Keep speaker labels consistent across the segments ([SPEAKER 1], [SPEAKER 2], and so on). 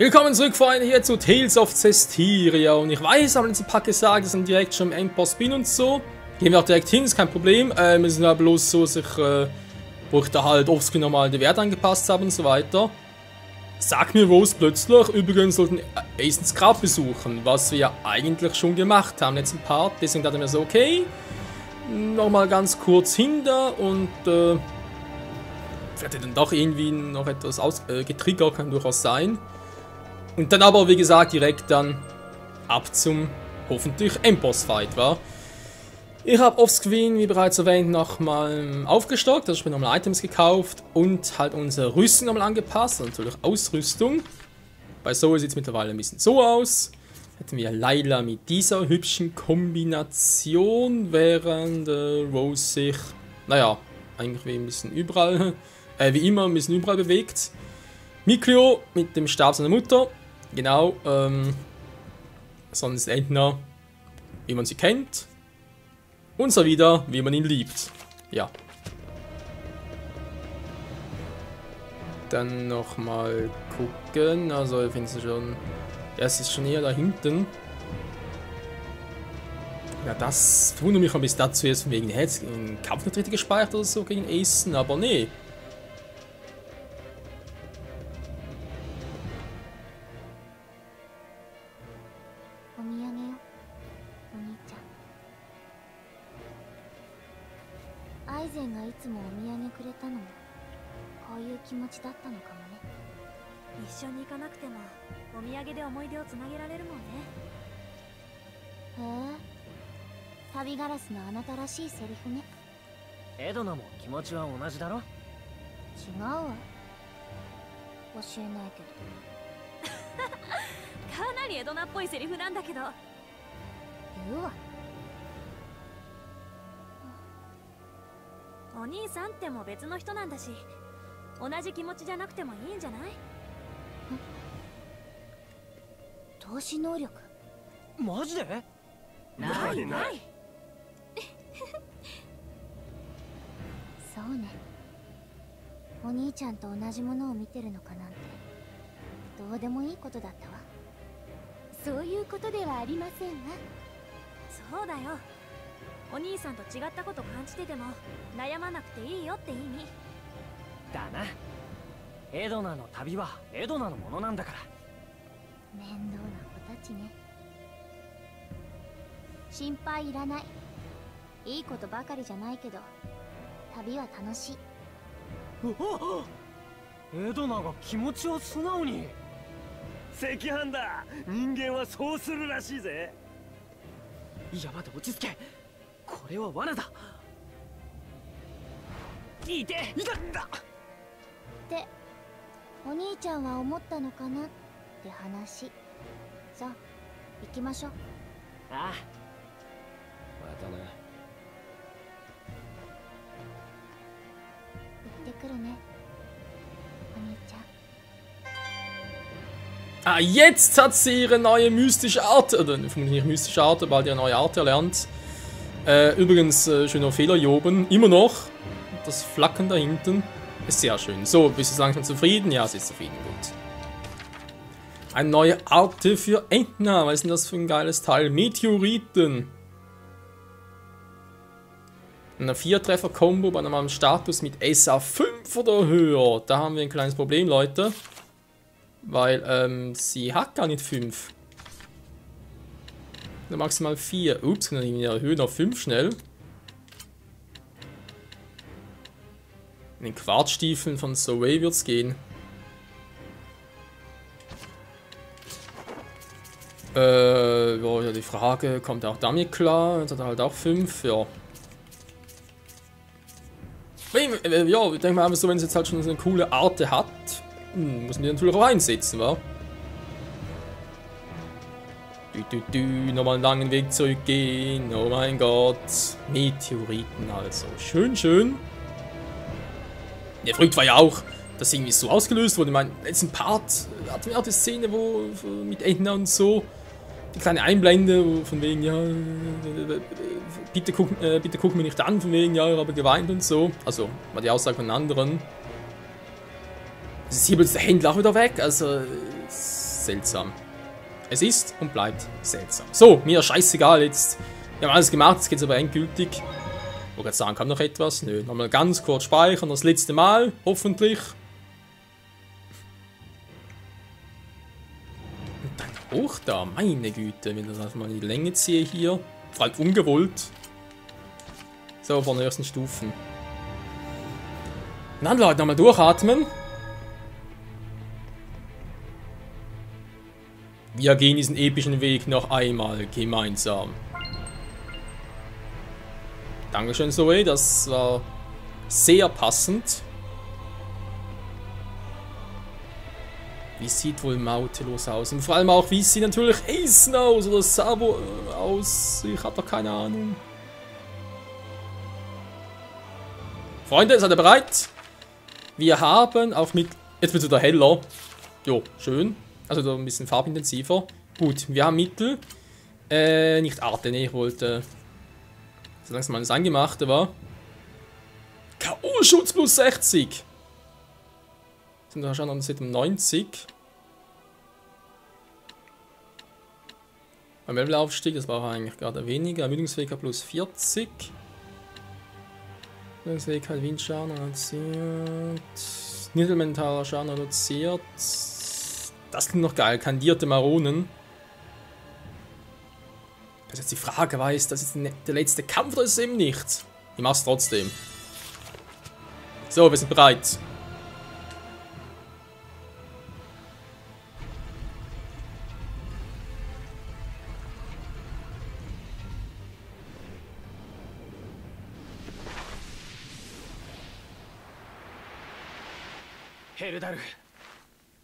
[SPEAKER 1] Willkommen zurück, Freunde, hier zu Tales of Zestiria. Und ich weiß, haben letzten Pack gesagt, dass ich direkt schon im Endboss bin und so. Gehen wir auch direkt hin, ist kein Problem. Wir sind ja bloß so, wo ich da halt offscreen nochmal den Wert angepasst habe und so weiter. Sag mir, wo es plötzlich. Übrigens sollten Aesons Grab besuchen, was wir ja eigentlich schon gemacht haben letzten Part. Deswegen dachte ich mir so, okay, nochmal ganz kurz hinter und vielleicht dann doch irgendwie noch etwas getriggert, kann durchaus sein. Und dann aber, wie gesagt, direkt dann ab zum hoffentlich Endboss-Fight, war. Ich habe offscreen, wie bereits erwähnt, nochmal aufgestockt, also ich habe nochmal Items gekauft und halt unsere Rüstung nochmal angepasst, also natürlich Ausrüstung. Bei Zoe sieht es mittlerweile ein bisschen so aus. Hätten wir Layla mit dieser hübschen Kombination, während Rose sich, naja, eigentlich wie ein bisschen überall, wie immer ein bisschen überall bewegt. Mikleo mit dem Stab seiner Mutter, genau, sonst Entner, wie man sie kennt. Und so wieder, wie man ihn liebt. Ja. Dann nochmal gucken. Also, ich finde es schon. Ja, es ist schon eher da hinten. Ja, das verwundert mich ein bisschen dazu jetzt von wegen, er hat einen Kampf nicht richtig gespeichert oder so gegen Aeson, aber nee. Ah, jetzt hat sie ihre neue mystische Art, oder nicht mystische Art, bald ihre neue Art erlernt. Übrigens, schöner Fehler hier oben, immer noch. Das Flackern da hinten ist sehr schön. So, bist du langsam zufrieden? Ja, sie ist zufrieden, gut. Eine neue Art für Entner, was ist denn das für ein geiles Teil? Meteoriten. Eine 4-Treffer-Kombo bei einem Status mit SA 5 oder höher. Da haben wir ein kleines Problem, Leute. Weil, sie hat gar nicht 5. Nur maximal 4. Ups, dann in der Höhe noch 5 schnell. In den Quarzstiefeln von Zoe wird's gehen. Ja, die Frage, kommt er auch damit klar? Jetzt hat er halt auch 5, ja. Ja, ich denke mal, so, wenn es jetzt halt schon so eine coole Art hat, muss man die natürlich auch einsetzen, wa? Nochmal einen langen Weg zurückgehen, oh mein Gott. Meteoriten also, schön, schön. Der Verrückt war ja auch, dass irgendwie so ausgelöst wurde. Ich meine, im letzten Part hatten wir auch die Szene, wo mit Entner und so, die kleine Einblende, wo von wegen, ja, bitte guck mir nicht an, von wegen, ja, ich habe geweint und so. Also, war die Aussage von anderen. Es ist hier plötzlich der Händler auch wieder weg, also, ist seltsam. Es ist und bleibt seltsam. So, mir scheißegal jetzt. Wir haben alles gemacht, jetzt geht es aber endgültig. Ich wollte gerade sagen, kam noch etwas? Nö, nochmal ganz kurz speichern, das letzte Mal, hoffentlich. Und dann hoch da, meine Güte, wenn ich das mal in die Länge ziehe hier. Vor allem ungewollt. So, von den ersten Stufen. Und dann Leute, nochmal durchatmen. Wir gehen diesen epischen Weg noch einmal gemeinsam. Dankeschön, Zoe, das war sehr passend. Wie sieht wohl Mautelos aus? Und vor allem auch, wie sieht natürlich Ace aus oder Sabo aus? Ich habe doch keine Ahnung. Freunde, seid ihr bereit? Wir haben auch mit... Jetzt wird es wieder heller. Jo, schön. Also da ein bisschen farbintensiver. Gut, wir haben Mittel. Nicht Arte, ne, ich wollte... So langsam mal das Angemachte war. K.O.-Schutz plus 60. Sind wir schon an 90. Beim Levelaufstieg, das war eigentlich gerade weniger. Ermüdungsfähigkeit plus 40. Ermüdungsfähigkeit, Windschaden reduziert. Mittelmentaler Schaden reduziert. Das klingt noch geil. Kandierte Maronen. Das ist jetzt die Frage, weiß, das ist der letzte Kampf oder ist es eben nicht? Ich mach's trotzdem. So, wir sind bereit.
[SPEAKER 2] Heldalf,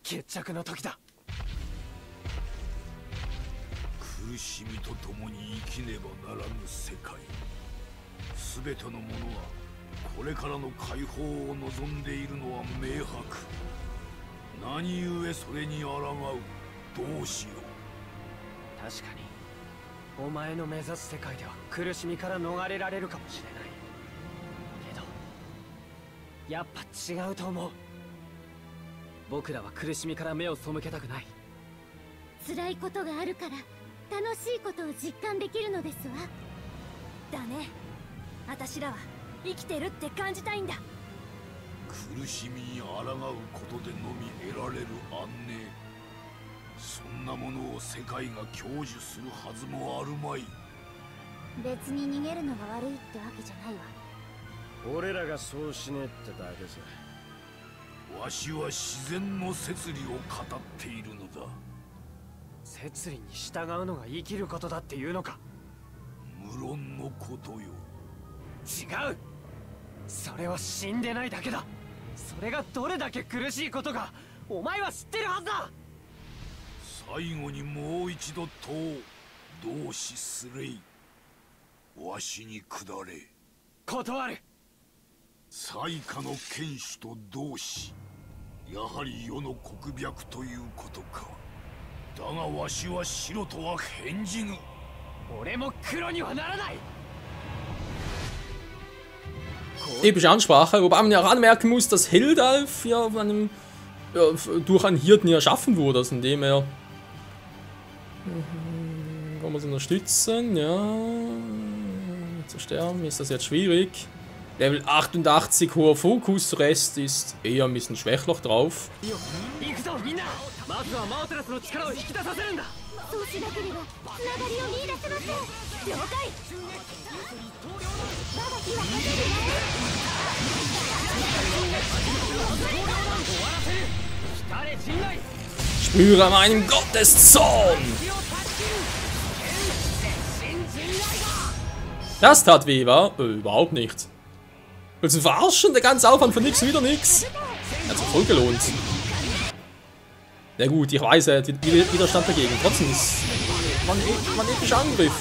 [SPEAKER 2] 決着の時だ。
[SPEAKER 3] 苦しみとともに生きねばならぬ世界。すべての者はこれからの解放を望んでいるのは明白。何故それに抗う。どうしよう。
[SPEAKER 2] 確かにお前の目指す世界では苦しみから逃れられるかもしれないけど、やっぱ違うと思う。僕らは苦しみから目を背けたくない。
[SPEAKER 4] 辛いことがあるから楽しいことを実感できるのですわ。だね。私らは生きてるって感じたいんだ。
[SPEAKER 3] 苦しみに抗うことでのみ得られる安寧。そんなものを世界が享受するはずもあるまい。
[SPEAKER 4] 別に逃げるのが悪いってわけじゃないわ。
[SPEAKER 2] 俺らがそうしねえってだけさ。
[SPEAKER 3] わしは自然の摂理を語っているのだ。
[SPEAKER 2] 摂理に従うのが生きることだっていうのか。
[SPEAKER 3] 無論のことよ。
[SPEAKER 2] 違う。それは死んでないだけだ。それがどれだけ苦しいことかお前は知ってるはずだ。
[SPEAKER 3] 最後にもう一度問う。同志すれい。わしに下れ。
[SPEAKER 2] 断る。
[SPEAKER 3] 最下の剣士と同志。やはり世の国脈ということか。だがわしは白とは返じぬ。
[SPEAKER 2] 俺も黒にはならない。
[SPEAKER 1] Epische Ansprache, wobei man ja auch anmerken muss, dass Heldalf ja, durch einen Hirten erschaffen wurde, also indem er... Wollen wir es unterstützen? Ja... Zu sterben ist das jetzt schwierig. Level 88 hoher Fokus, Rest ist eher ein bisschen schwächlich drauf. Spüre meinen Gotteszorn! Das tat weh, war? Überhaupt nicht. Willst du verarschen? Der ganze Aufwand für nix, wieder nix. Hat sich voll gelohnt. Na gut, ich weiß, er hat Widerstand dagegen. Trotzdem ist man ein epischer Angriff.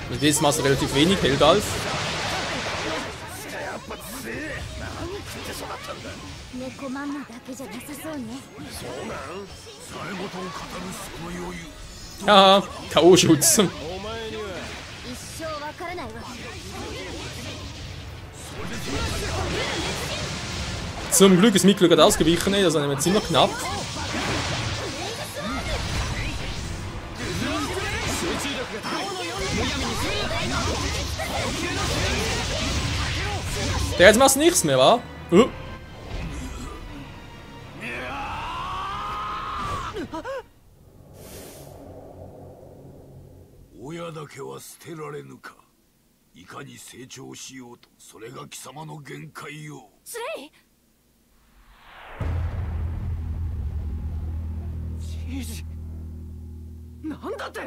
[SPEAKER 1] Mit diesem hast du relativ wenig, Heldalf. Ja, K.O.-Schutz. Zum Glück ist Miklo gerade ausgewichen, ey, das war nämlich ziemlich knapp. Der jetzt macht nichts mehr, wa?
[SPEAKER 3] 親だけは捨てられぬか。いかに成長しようと、それが貴様の限界よ。
[SPEAKER 4] スレイ。
[SPEAKER 2] じいじ、なんだって。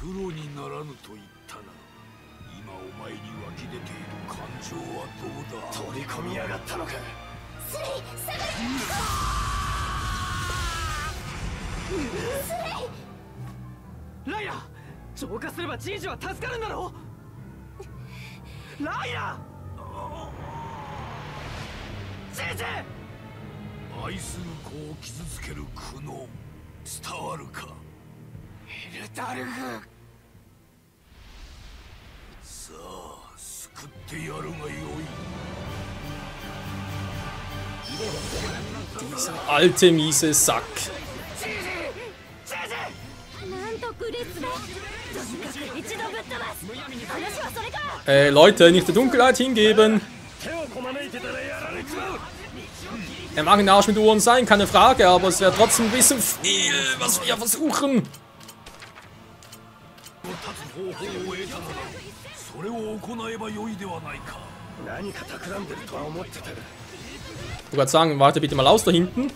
[SPEAKER 3] 黒にならぬと言ったな。今お前に湧き出ている感情はどうだ。
[SPEAKER 2] 取り込みやがったのか。
[SPEAKER 4] スレイ、下がれ。スレイ。
[SPEAKER 2] ライラ、浄化すればじいじは助かるんだろう。ライラ、じいじ。
[SPEAKER 3] 愛する子を傷つける苦悩、伝わるか。
[SPEAKER 2] エルダルフ。
[SPEAKER 3] さあ、救ってやるがよい。
[SPEAKER 1] Dieser alte miese Sack.
[SPEAKER 4] なんと苦烈だ。とにかく一度ぶっ飛ばす。話はそれか。
[SPEAKER 1] Leute, nicht der Dunkelheit hingeben. Er mag ein Arsch mit Ohren sein, keine Frage, aber es wäre trotzdem ein bisschen viel, was wir versuchen.
[SPEAKER 3] それを行えばよいではないか。
[SPEAKER 2] 何か企んでるとは思ってた。
[SPEAKER 1] Ich wollte gerade sagen, warte bitte mal aus da hinten.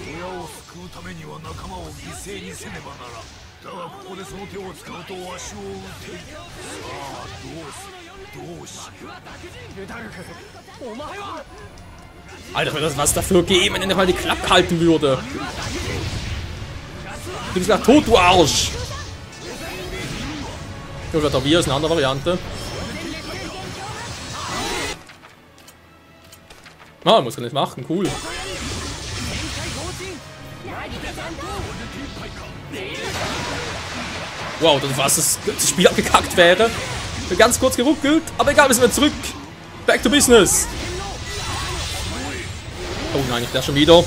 [SPEAKER 3] 親を救うためには仲間を犠牲にせねばならん。だがここでその手を使うとわしを撃て。さあどうしよう。
[SPEAKER 2] ルダルフ、お前は。
[SPEAKER 1] Alter, wenn das was dafür geben, wenn er mal die Klappe halten würde. Du bist gleich tot, du Arsch! Ja, wird auch wieder, ist eine andere Variante. Ah, muss gar nicht machen, cool. Wow, das was das Spiel abgekackt wäre. Ganz kurz geruckelt, aber egal, wir sind wieder zurück. Back to business. Oh nein, ich werde schon wieder.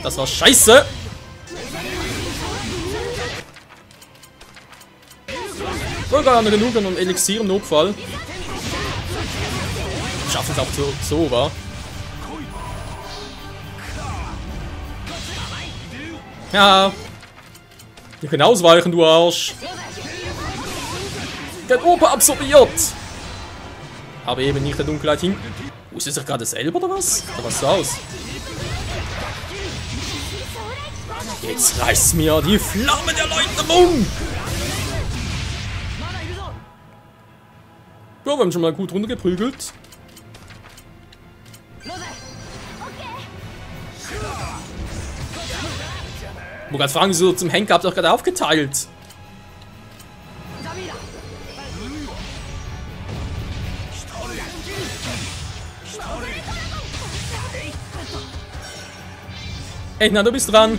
[SPEAKER 1] Das war scheiße. Sogar haben wir genug an einem Elixier im Notfall. Schaffen es auch so, wa? Ja. Wir können ausweichen, du Arsch. Der hat Opa absorbiert. Aber eben nicht der Dunkelheit hin. Ist es sich gerade selber oder was? Oder was so aus? Jetzt reißt mir die Flamme der Erleuchtung! Ja, wir haben schon mal gut runtergeprügelt. Ich muss gerade fragen, so zum Henker habt ihr doch gerade aufgeteilt. Ey, na, du bist dran.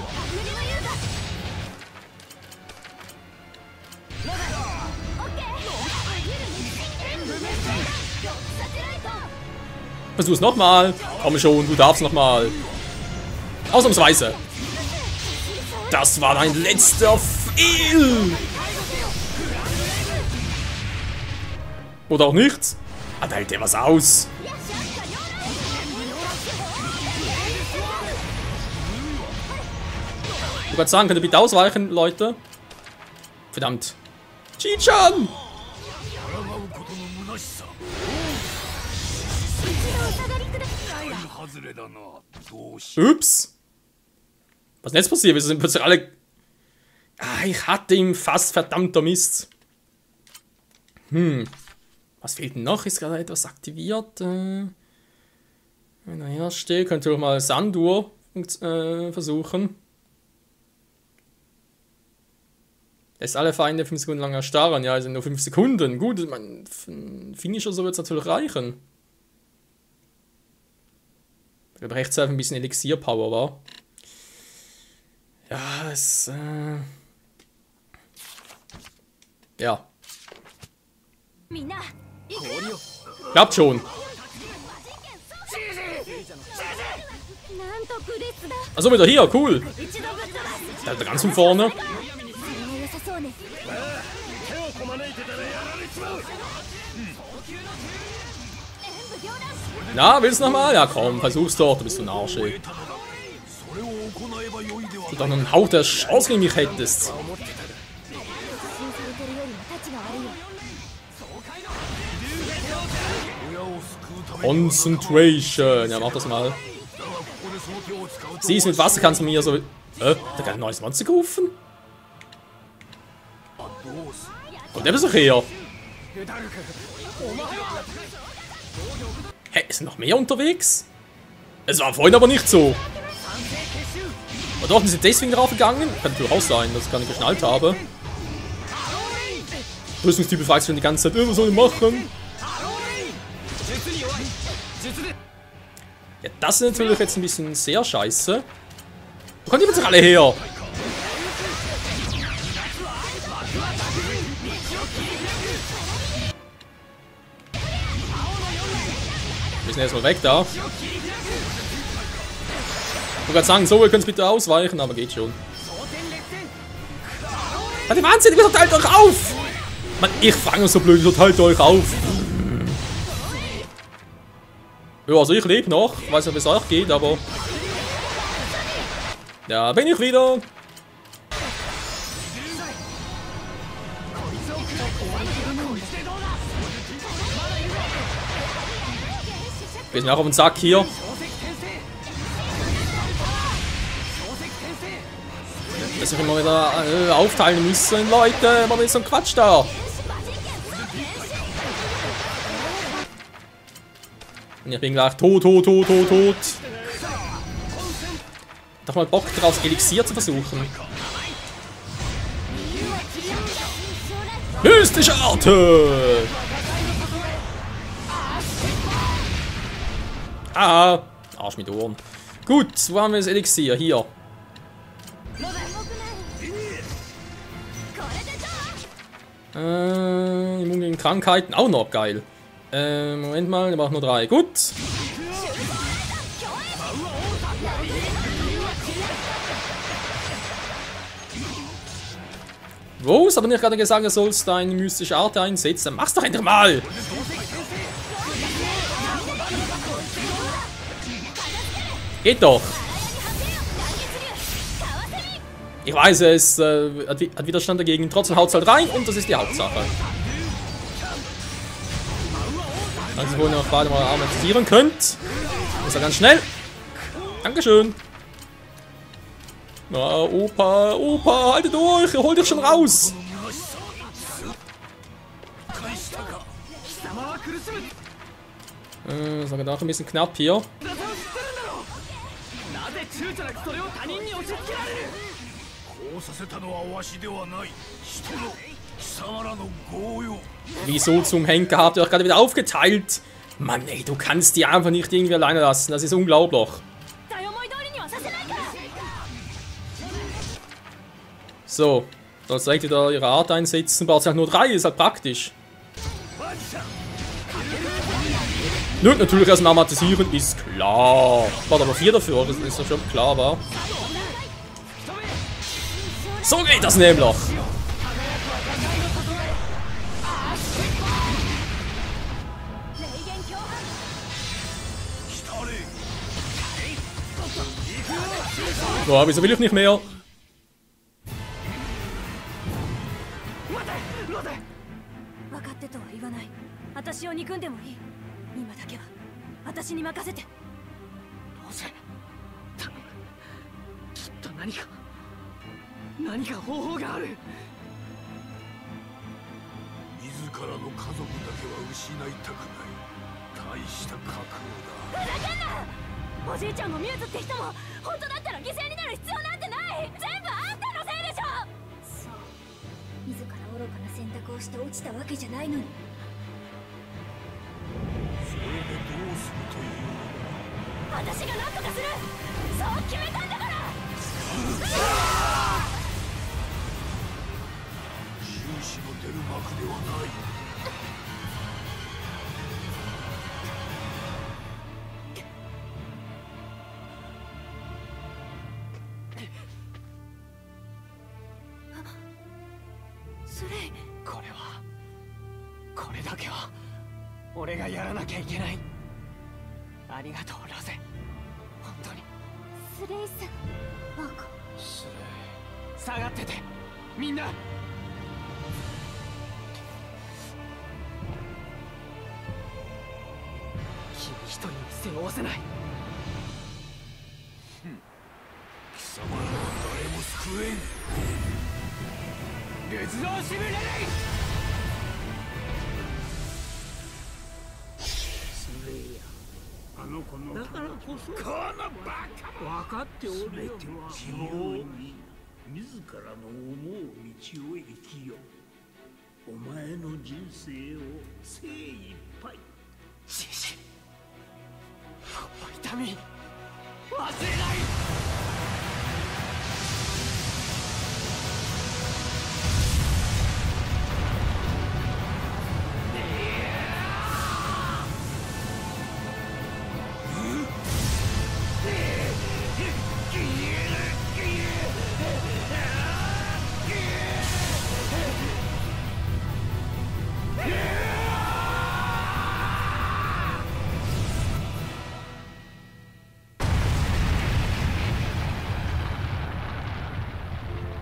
[SPEAKER 1] Versuch's nochmal. Komm schon, du darfst nochmal. Ausnahmsweise. Das war dein letzter Fehl. Oder auch nicht. Ah, da hält der was aus. Ich wollte sagen, könnt ihr bitte ausweichen, Leute? Verdammt. Chichan! Ups. Was ist denn jetzt passiert? Wir sind plötzlich alle... Ah, ich hatte ihn fast, verdammter Mist. Was fehlt denn noch? Ist gerade etwas aktiviert? Wenn er hersteht, könnt ihr doch mal Sandur versuchen. Lässt alle Feinde 5 Sekunden lang erstarren. Ja, also nur 5 Sekunden. Gut, mein Finisher so wird es natürlich reichen. Wir brauchen jetzt ein bisschen Elixier-Power, wa? Ja, es... Ja. Klappt schon. Also wieder hier, cool. Da ganz von vorne. Na, willst du nochmal? Ja komm, versuch's doch, du bist so ein Arsch, ey. Du doch noch einen Hauch der Chance gegen mich hättest. Concentration. Ja, mach das mal. Siehst mit Wasser kannst du mir so... Da hat ein neues Monster gerufen? Kommt der Besuch her? Hä, sind noch mehr unterwegs? Es war vorhin aber nicht so. Oder doch, die sind deswegen draufgegangen? Kann natürlich auch sein, dass ich gar nicht geschnallt habe. Rüstungstyp fragt sich schon die ganze Zeit, was soll ich machen? Ja, das ist natürlich jetzt ein bisschen sehr scheiße. Wo kommen die jetzt alle her? Wir sind erstmal weg da. Ich wollte gerade sagen, so, ihr könnt bitte ausweichen, aber geht schon. Warte, Wahnsinn, ihr teilt euch auf! Mann, ich fange so blöd, ihr teilt euch auf. Ja, also ich lebe noch. Ich weiß nicht, wie es euch geht, aber... Ja, bin ich wieder. Wir sind auch auf den Sack hier. Dass wir immer wieder aufteilen müssen, Leute. Warum ist so ein Quatsch da? Und ich bin gleich tot. Doch mal Bock drauf, Elixier zu versuchen. Mystische Arte! Ah, Arsch mit Ohren. Gut, wo haben wir das Elixier? Hier. Immun gegen Krankheiten, auch noch geil. Moment mal, der macht nur 3. Gut. Wo? Ist aber nicht gerade gesagt, du sollst deine mystische Art einsetzen. Mach's doch endlich mal! Geht doch! Ich weiß, es hat Widerstand dagegen. Trotzdem haut's halt rein und das ist die Hauptsache. Also, wo ihr noch beide mal amortisieren könnt. Ist ja ganz schnell. Dankeschön. Na, Opa, haltet durch, ihr holt euch schon raus. Das war gerade auch ein bisschen knapp hier. Wieso zum Henker habt ihr euch gerade wieder aufgeteilt? Mann, ey, du kannst die einfach nicht irgendwie alleine lassen. Das ist unglaublich. So, sollst direkt wieder ihre Art einsetzen. Braucht sie halt nur 3, ist halt praktisch. Nö, natürlich erstmal amortisieren, ist klar. Braucht aber 4 dafür, das ist ja schon klar, war. So geht das nämlich. So, wieso will ich nicht mehr?
[SPEAKER 3] 子の出る幕ではない。
[SPEAKER 4] それ
[SPEAKER 2] これだけは俺がやらなきゃいけない。ありがとうロゼ、本当に。
[SPEAKER 4] スレイさん、バカ。
[SPEAKER 2] スレイ、下がっててみんな。君一人に背負わせない。
[SPEAKER 3] 貴様らは誰も救えん。
[SPEAKER 2] ルズローシブレレイ。
[SPEAKER 5] スレイヤ、あの子のだからこそこのバカ分かっておるよ。自由に自らの思う道を生きよ。お前の人生を精一杯。
[SPEAKER 2] シシ、痛み忘れない。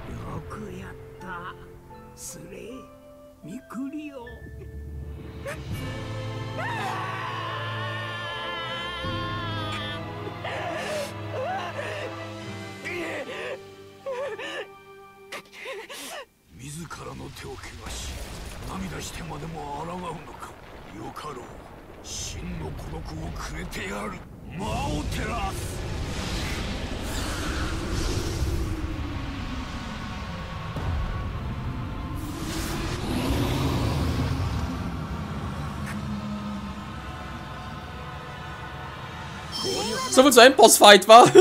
[SPEAKER 5] よくやった、スレイ。ミクリオ。
[SPEAKER 3] 自らの手を汚し涙してまでも抗うのか。よかろう、真の孤独をくれてやる。魔を照らす。
[SPEAKER 1] So viel zu Endboss-Fight, war.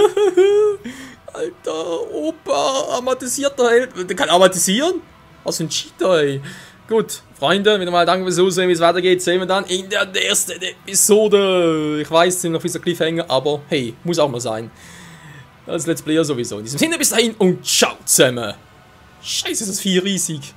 [SPEAKER 1] Alter, Opa, amathisierter Held. Der kann amatisieren? Was für ein Cheater, ey. Gut, Freunde, wieder mal danke fürs Zusehen, wie es weitergeht. Sehen wir dann in der nächsten Episode. Ich weiß, es sind noch ein bisschen Cliffhanger, aber hey, muss auch mal sein. Als Let's Player sowieso. In diesem Sinne, bis dahin und ciao zusammen. Scheiße, ist das Vieh riesig.